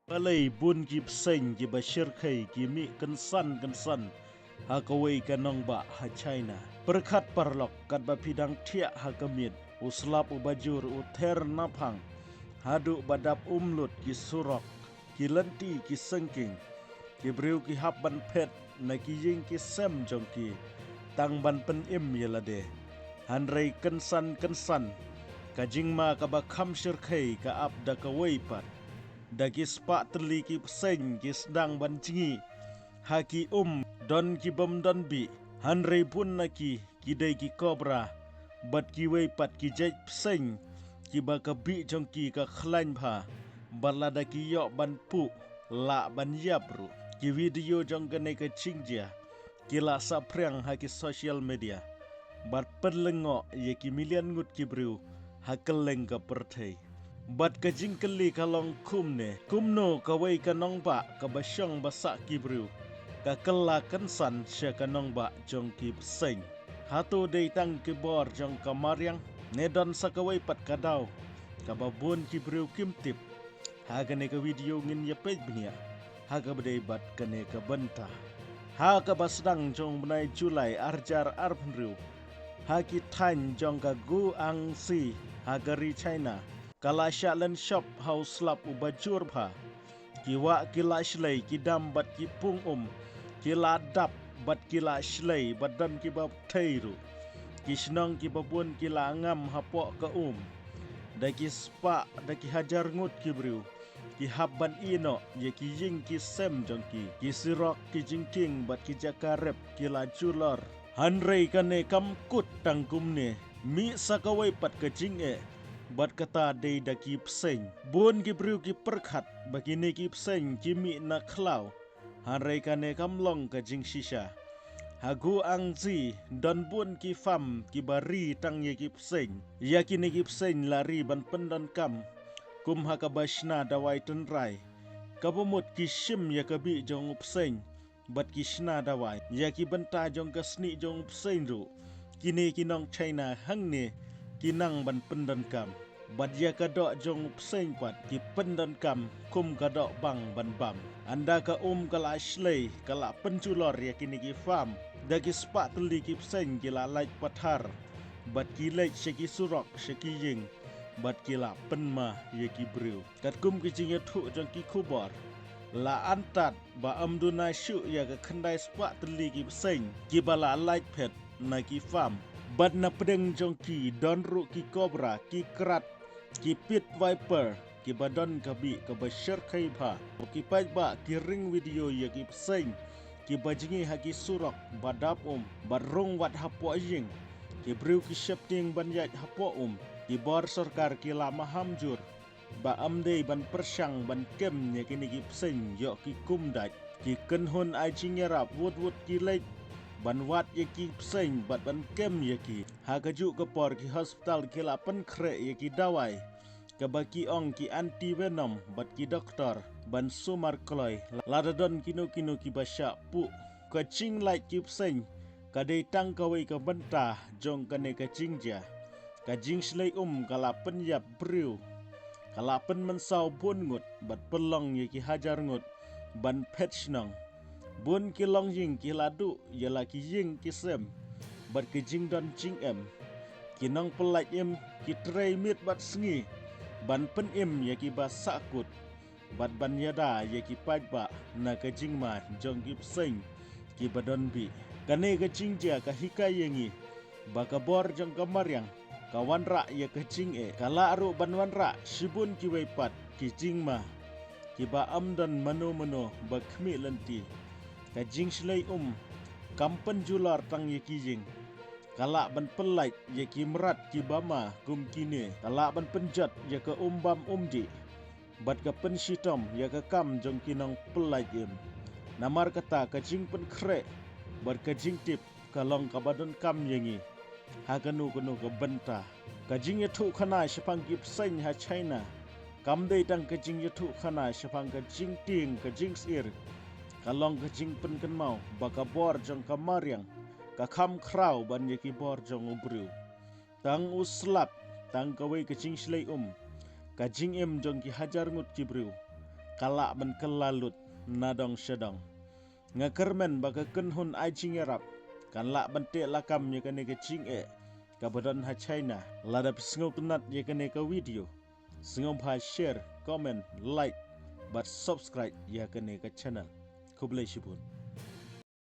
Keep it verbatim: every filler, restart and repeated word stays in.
Balei bun ki bseiñ kiba shyrkhei ki mih kynsan kynsan ha kawei ka nongbah ha China? Pyrkhat paralok, katba phi dang thiah ha ka miet, u slap uba jur u ther naphang haduh ba dap um lut ki surok, ki lynti ki sengking. Ki briew ki hap ban phet na ki ïing ki sem jong ki tang ban pynim ïa lade. Hynrei kynsan kynsan ka jingma kaba kham shyrkhei ka ap da kawei pat, da ki spah tylli ki bseiñ ki sdang ban jngi ha ki um, don ki bym don bih. Hynrei bun na ki, ki dei ki cobra bad kiwei pat ki jait bseiñ kiba ka bih jong ki ka khlaiñ bha, bad lada ki ïoh ban puh, lah ban ïap ruh. Ki video jong kane ka jingjia ki la saphriang ha ki social media bad pynlyngngoh ïa ki million ngut ki briew ha kylleng ka pyrthei. Bad ka jingkylli ka long kumne: kumno kawei ka nongbah kaba shong ba sah ki briew ka kylla kynsan sha ka nongbah jong ki bseiñ? Hato dei tang ki bor jong ka mariang, ne don sa kawei pat ka daw kaba bun ki briew kim tip? Ha kane ka video ngin ïa peit bniah ha kaba dei bad kane ka bynta. Ha kaba sdang jong u bnai July ar hajar arphew hynriew, ha ki thaiñ jong ka Guangxi ha ka ri China, ka la shah len shop ha u slap uba jur bha. Ki wah ki la shlei, ki dam bad ki pung um ki la dap bad ki la shlei, bad don kiba pthei ruh. Ki shnong kiba bun ki la ngam hapoh ka um. Da ki spah, da ki hajar ngut ki briew ki hap ban ïeh noh ïa ki ïing ki sem jong ki. Ki surok, ki jingkieng bad ki jaka rep ki la julor. Hynrei kane kam kut tang kumne, mih sa kawei pat ka jingeh, bad kata dei da ki bseiñ. Bun ki briew ki pyrkhat ba kine ki bseiñ ki mih na khlaw, hynrei kane kam long ka jingshisha. Ha Guangxi don bun ki farm kiba ri tang ïa ki bseiñ. Ïa kine ki bseiñ la ri ban pyndonkam kum ha kaba shna dawai tynrai, kaba mut ki shim ïa ka bih jong u bseiñ bad ki shna dawai. Ïa ki bynta jong ka snieh jong u bseiñ ruh, kine ki nong China hangne ki nang ban pyndonkam. Bad ïa ka doh jong u bseiñ pat ki pyndonkam kum ka doh bang ban bam. Ynda ka um ka la shlei, ka la pynjulor ïa kine ki farm. Da ki spah tylli ki bseiñ ki la lait pathar, bad ki leit sha ki surok, sha ki ïing, bad ki la pynma ïa ki briew. Katkum ki jingïathuh jong ki khubor, la antad ba ym duna shuh ïa ka khyndai spah tylli ki bseiñ kiba la lait phet na ki farm. Bad na pdeng jong ki don ruh ki cobra, ki krat, ki pit viper, kiba don ka bih kaba shyrkhei bha. Ki paidbah ki ring video ïa ki bseiñ kiba jngi ha ki surok ba dap um, bad rung wat hapoh ïing. Ki briew ki sheptieng ban ïaid hapoh um. Ki bor sorkar ki la maham jur ba ym dei ban pyrshang ban kem ïa kine ki bseiñ ïoh ki kum dait. Ki kynhun ai jingïarap wut wut ki leit ban wad ïa ki bseiñ bad ban kem ïa ki. Ha kajuh ka por ki hospital ki la pynkhreh ïa ki dawai, kaba ki ong ki anti venom, bad ki doktor ban sumar kloi lada don kino kino kiba shah puh. Ka jinglait ki bseiñ ka dei tang kawei ka bynta jong kane ka jingjia. Ka jingshlei um ka la pynïap briew, ka la pynmynsaw bun ngut, bad pynlong ïa ki hajar ngut ban phet shnong. Bun ki longïing ki la duh ïa la ki ïing ki sem bad ki jingdon jingem. Ki nongpyllait im ki trei miet bad sngi ban pynim ïa kiba sahkut bad ban ïada ïa ki paidbah na ka jingma jong ki bseiñ kiba don bih. Kane ka jingjia ka hikai ïa ngi ba ka bor jong ka mariang ka wanrah ïa ka jingeh, ka lah ruh ban wanrah shibun kiwei pat ki jingma kiba ym don mano mano ba khmih lynti. Ka jingshlei um kam pynjulor tang ïa ki ïing, ka lah ban pyllait ïa ki mrad kiba ma kum kine, ka lah ban pynjot ïa ka um bam um dih, bad ka pynshitom ïa ka kam jong ki nongpyllait im. Namar kata ka jingpynkhreh bad ka jingtip ka long kaba donkam ïa ngi ha kano kano ka bynta. Ka jingïathuhkhana shaphang ki bseiñ ha China kam dei tang ka jingïathuhkhana shaphang ka jingtieng ka jingsyier. Ka long ka jingpynkynmaw ba ka bor jong ka mariang ka kham khraw ban ïa ki bor jong u briew. Tang u slap, tang kawei ka jingshlei um, ka jingim jong ki hajar ngut ki briew, ka lah ban kylla lut na dong sha dong. Nga kyrmen ba ka kynhun ai jingïarap kan lah ban teh lakam ïa kane ka jingeh kaba don ha China. Lada phi sngewtynnat ïa kane ka video, sngewbha share, comment, like bad subscribe ïa kane ka channel. Khublei shibun.